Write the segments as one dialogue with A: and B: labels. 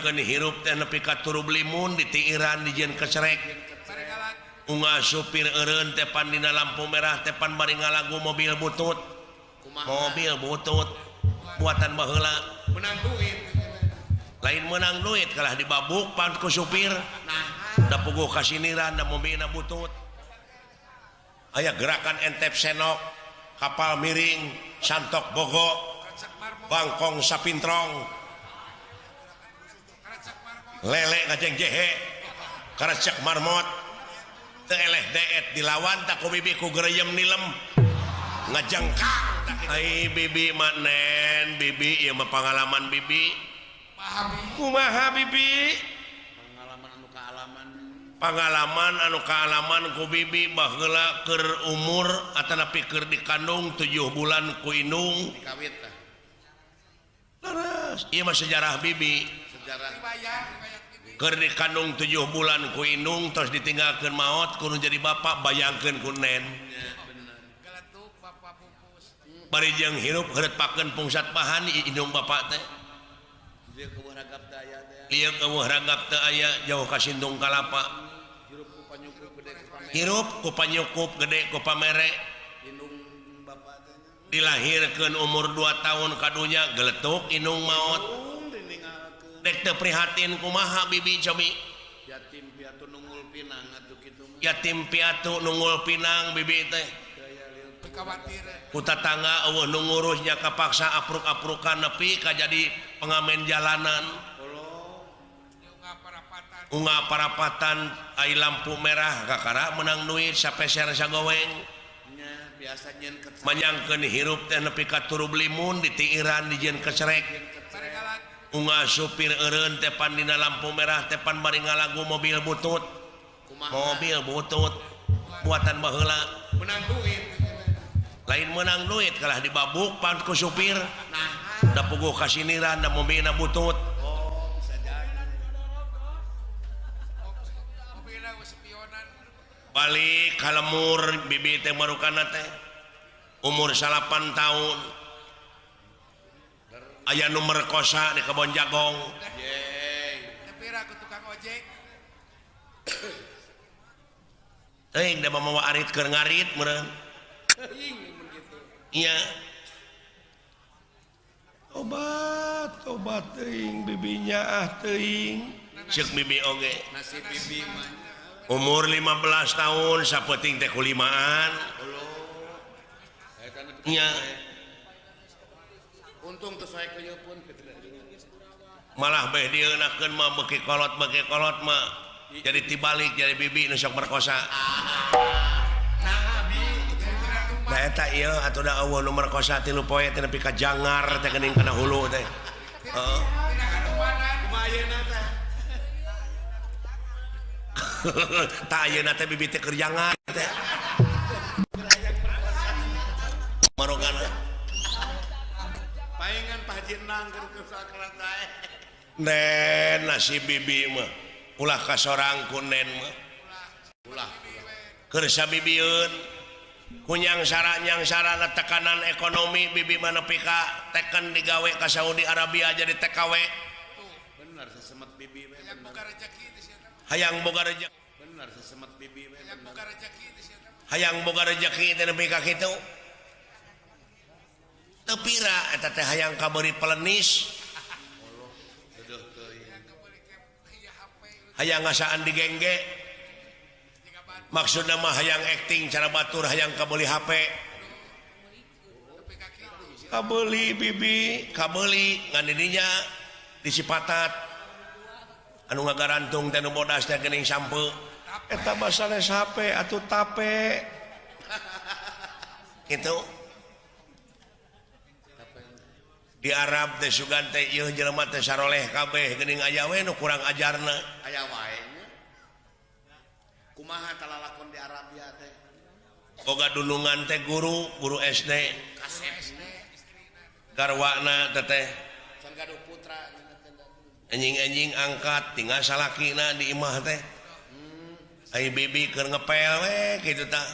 A: Manyangkeun hirup teh nepi ka turub limun ditiiran dijieun kecerek. Unga supir eureun teh pan dina lampu merah teh pan bari ngalagu mobil butut. Mobil butut buatan baheula.
B: Menang duit.
A: Lain menang duit kalah dibabuk pan ku supir. Da puguh kasiniran da mobilna butut. Aya gerakan entep senok, kapal miring, santok bogo, bangkong sapintrong, lele ngajeng jehe, karecek marmot, teu eleh deet dilawan tak ku bibi ku gereyem nilem ngajengkang. Ai bibi mah nen, bibi ieu mah pangalaman bibi. Kumaha bibi?
B: Pengalaman anu kaalaman.
A: Pangalaman anu kaalaman ku bibi baheula keur umur atanapi keur dikandung 7 bulan ku indung.
B: Dikawit tah.
A: Leres, ieu mah sejarah bibi.
B: Sejarah.
A: Keur dikandung 7 bulan ku indung terus ditinggalkeun maot kudu jadi bapak bayangkeun ku nen. Bari jeung hirup heureutpakeun pungsat bahan indung bapak teh. Lieu keueuh ragap teu aya jauh ka Sindung Kalapa. Hirup ku panyukup gede ku pamere. Dilahirkeun umur 2 tahun kadunya geletuk indung maot. Dek teu prihatin kumaha bibi cobi.
B: Yatim piatu nungul pinang atuh kitu mah.
A: Yatim piatu nungul pinang bibi teh. Ku tatangga eueuh nu ngurusnya kapaksa apruk-aprukan nepi ka jadi pengamen jalanan. Unga parapatan ai lampu merah kakara menang duit sapeser sagoweng. Manyangkeun hirup teh nepi ka turub limun ditiiran dijieun kecerek. Unga supir eureun teh pan dina lampu merah teh pan bari ngalagu mobil butut. Mobil butut buatan baheula.
B: Menang duit.
A: Lain menang duit kalah dibabuk pan ku supir. Da puguh kasiniran da mobilna butut. Balik ka lemur bibi teh marukana teh umur 8 tahun aya nu merkosa di kebon jagong.
C: Tepira ku tukang ojek.
A: Teuing da mamawa arit keur ngarit meureun. Iya. Obat, obat teuing bibinya ah teuing. Ceuk bibi oge.
B: Nasib bibi mah.
A: Umur 15 tahun sapeting teh kulimaan. Nya.
B: Untung teu sae pun.
A: Malah beh dieunakeun mah beuki kolot mah. Jadi tibalik jadi bibi nu sok merkosa. Nah eta ieu atuh da eueuh nu merkosa 3 poe teh nepi ka jangar teh geuning kana hulu teh. Heeh.
B: Kumaha ayeuna teh?
A: Tak ayeuna teh bibi teh keur jangar teh. Marogana.
B: Paingan Pak Haji Nang keur sakrat teh.
A: Nen nasib bibi mah ulah kasorang ku nen mah.
B: Ulah.
A: Keur sabibieun kunyang sarana tekanan ekonomi bibi mah nepi ka teken digawe ka Saudi Arabia jadi TKW.
B: Bener sesemet bibi we.
A: Hayang boga rejeki.
B: Bener sesemet bibi we.
A: Hayang boga rejeki teh nepi ka kitu. Teu pira eta teh hayang kabeuri pelenis. Hayang ngasaan digengge. Maksudna mah hayang acting cara batur hayang kabeuli HP. Kabeuli bibi, kabeuli ngan didinya disipatat. Anu ngagarantung teh nu bodas teh geuning sampe. Eta mah sanes HP atuh tape. Kitu. Di Arab teh sugan teh ieu jelema teh saroleh kabeh geuning aya we nu kurang ajarna.
B: Aya wae nya. Kumaha talalakon di Arabia teh?
A: Boga dunungan teh guru, guru SD.
B: Kasep.
A: Garwana teh teh.
B: Can gaduh putra.
A: Anjing-anjing angkat tinggal salakina di imah teh. Ai bibi keur ngepel we kitu tah.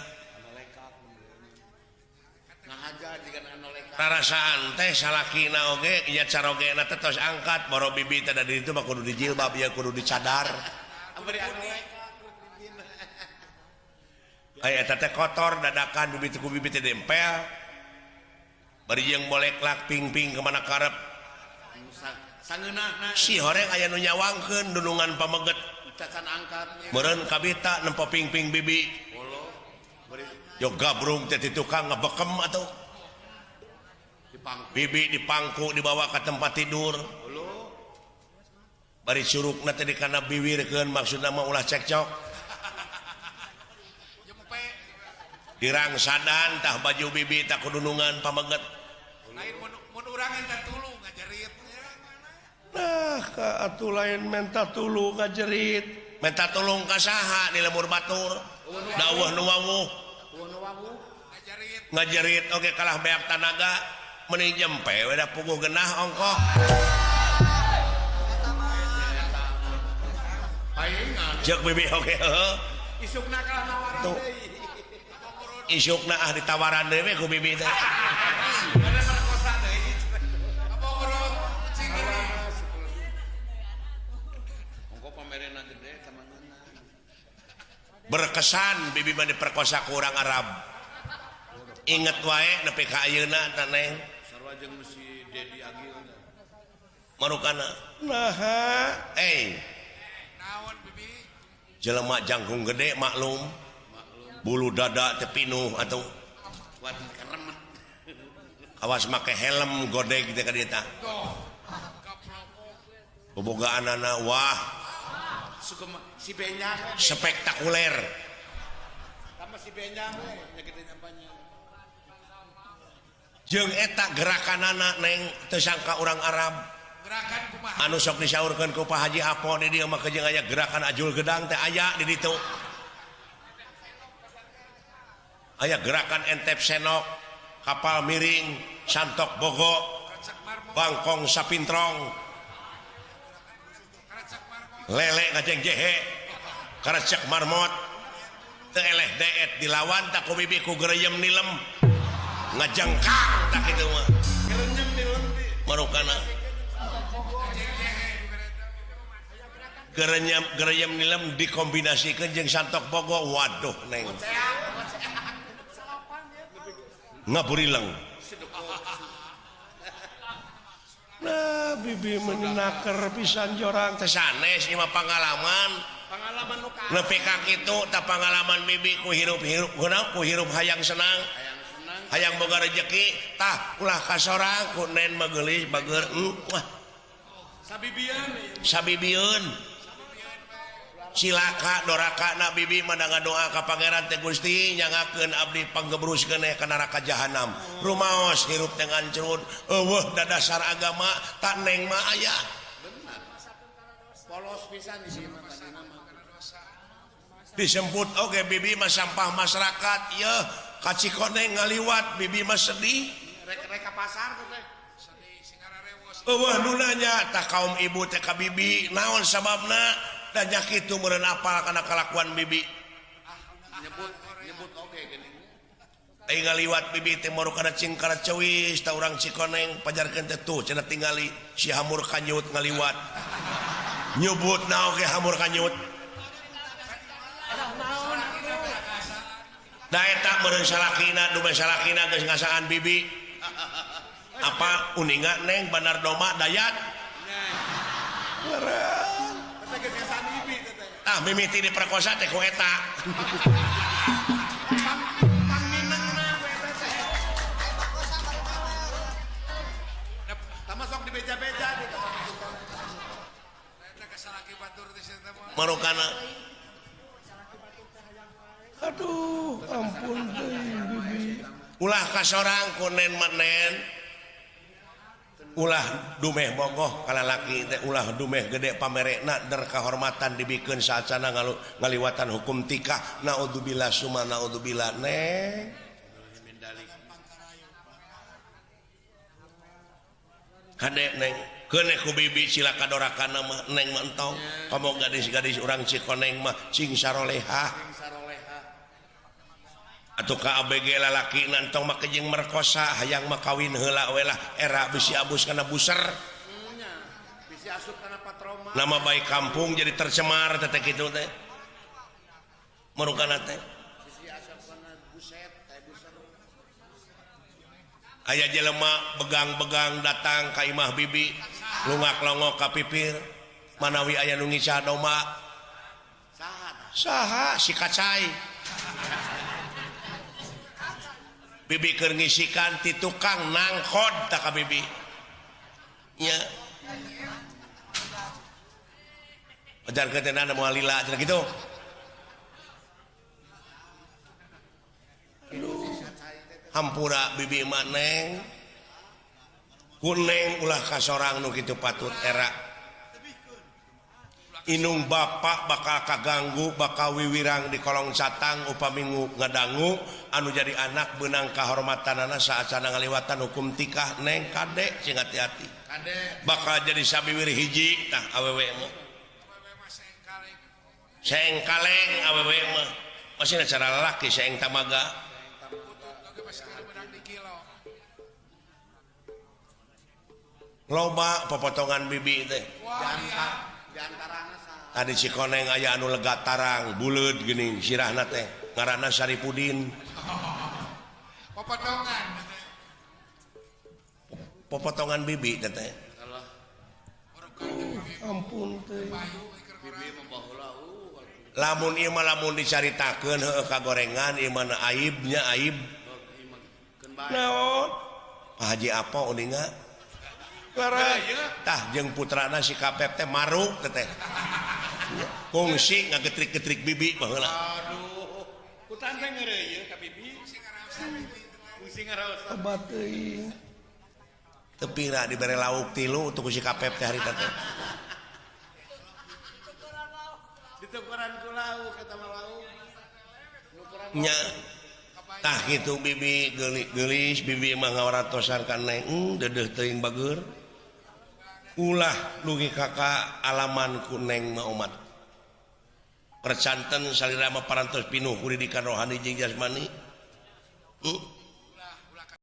B: Ngahaja jiga anu lekak.
A: Rarasaan teh salakina oge nya carogena teh tos angkat boro bibi teh da di ditu mah kudu dijilbab ya kudu dicadar. Aya eta teh kotor dadakan bibi teh ku bibi teh dempel. Bari jeung boleklak ping-ping kemana karep.
B: Sangeunahna
A: si horeng aya nu nyawangkeun dunungan pameget.
B: Cacan angkat.
A: Meureun kabita nempo ping-ping bibi. Yo gabrung teh di tukang ngebekem atuh. Bibi dipangku dibawa ke tempat tidur. Bari curugna teh dikana biwirkeun maksudna mah ulah cekcok. Dirangsadan tah baju bibi tah kudunungan pameget.
C: Lain mun urang minta tulung ngajerit.
A: Nah, ka atuh lain minta tulung ngajerit. Minta tulung ka saha di lemur batur. Daweuh nu wawuh. Ngajerit oge kalah beak tanaga meuni jempe we da puguh genah ongkoh. Jeung bibi oge heuh.
B: Isukna kalah nawaran deui.
A: Isukna ah ditawaran deui we ku bibi teh. Berkesan bibi mah diperkosa ku urang Arab. Inget wae nepi ka ayeuna tah neng.
B: Sarua jeung si Dedi Agil.
A: Marukana. Naha, eh.
C: Naon bibi?
A: Jelema jangkung gede maklum. Bulu dada teh pinuh atuh. Awas make helm godeg teh ka dieu tah. Bobogaanana wah.
B: Si Benjang
A: spektakuler.
B: Sama si Benjang we nyagedeun apanya.
A: Jeung eta gerakanana neng teu sangka urang Arab.
C: Gerakan kumaha?
A: Anu sok disaurkeun ku Pak Haji Apo di dieu mah jeung aya gerakan ajul gedang teh aya di ditu. Aya gerakan entep senok, kapal miring, santok bogo, bangkong sapintrong, lele ngajeng jehe, karecek marmot, teu eleh deet dilawan tak ku bibi ku gereyem nilem, ngajengkang tak kitu mah. Marukana. Gereyem nilem dikombinasikeun jeung santok bogo, waduh neng. Ngaburileng. Nah, bibi menaker pisan jorang teh sanes ieu mah pangalaman.
B: Pangalaman nu ka.
A: Nepi ka kitu tah pangalaman bibi ku hirup-hirup kunaon ku hirup hayang senang. Hayang boga rejeki tah ulah ka sorang ku nen mah geulis bager wah.
B: Sabibieun.
A: Sabibieun. Cilaka doraka na bibi mah ngadoa ka pangeran teh Gusti nyangakeun abdi panggebruskeun ka neraka jahanam. Rumaos hirup teh ngancrun eueuh dadasar agama tak neng mah aya.
B: Benar. Polos pisan di sini mah tadina mah.
A: Disebut oge bibi mah sampah masyarakat yeuh ka Cikoneng ngaliwat bibi mah sedih.
B: Rek-rek ka pasar teh.
C: Sedih singararewos.
A: Eueuh nu nanya tah kaum ibu teh ka bibi naon sababna? Dan nyakitu meureun apal kana kalakuan bibi.
B: Nyebut oge geuning.
A: Ai ngaliwat bibi teh moru kana cingkara ceuis ta urang Cikoneng pajarkeun teh tuh cenah tingali si hamur kanyut ngaliwat. Nyebutna oge hamur kanyut. Da eta meureun salakina dume salakina geus ngasaan bibi. Apa uninga neng Bandar Doma Dayat? Meureun. Ah mimiti diperkosa teh ku eta.
B: Tama sok dibeja-beja di
C: Eta kasalaki batur teh sia teh mah.
A: Marukana. Aduh, ampun deui bibi. Ulah ka sorang ku nen manen. Ulah dumeh bogoh kalalaki teh ulah dumeh gede pamerekna der kahormatan dibikeun saacana ngaliwatan hukum tikah naudzubillah summa naudzubillah neng. Kade neng keuneh ku bibi cilaka dorakana mah neng mah entong komo gadis-gadis urang Cikoneng mah cing sarolehah. Atuh ka ABG lalaki nantong make jeung merkosa hayang mah kawin heula we lah era bisi abus kana buser.
B: Bisi asup kana patroma.
A: Nama baik kampung jadi tercemar teh kitu teh. Marukana teh.
B: Bisi asup kana buset teh buser.
A: Aya jelema begang-begang datang ka imah bibi, lungak-longok ka pipir, manawi aya nu ngica domba.
B: Saha?
A: Saha si kacai. Bibi keur ngisikan ti tukang nangkod ta ka bibi. Nya. Ajar ketenan moal lila cenah kitu. Aduh. Hampura bibi mah neng. Ku neng ulah ka sorang nu kitu patut era. Inung bapak bakal kaganggu bakal wiwirang di kolong catang upami ngadangu anu jadi anak beunang kahormatanana saacana ngaliwatan hukum tikah neng kade sing hati-hati bakal jadi sabiwir hiji tah awewe mah sengkaleng awewe mah masih cara lalaki seng tamaga loba popotongan bibi teh tadi si koneng aya anu lega tarang buleud geuning sirahna teh ngaranna Saripudin.
C: Popotongan.
A: Popotongan bibi teh teh. Ampun teh. Lamun ieu mah lamun dicaritakeun heueuh kagorengan ieu mah aibnya aib. Naon? Pak Haji apa uninga? Tah jeung putrana si Kapep teh maruk teh teh. Kungsi ngagetrik-getrik bibi baheula.
B: Aduh. Ku tante ngeureuyeuh ka bibi. Kungsi ngaraos.
A: Obat teuing. Teu pira dibere lauk tilu untuk si Kapep teh harita teh.
B: Ditukeran ku lauk eta mah lauk.
A: Nya. Tah kitu bibi geulis bibi mah ngawaratosan ka neng deudeuh teuing bageur. Ulah dugi kakak alaman ku neng mah omat. Percanten salira mah parantos pinuh ku didikan rohani jeung jasmani.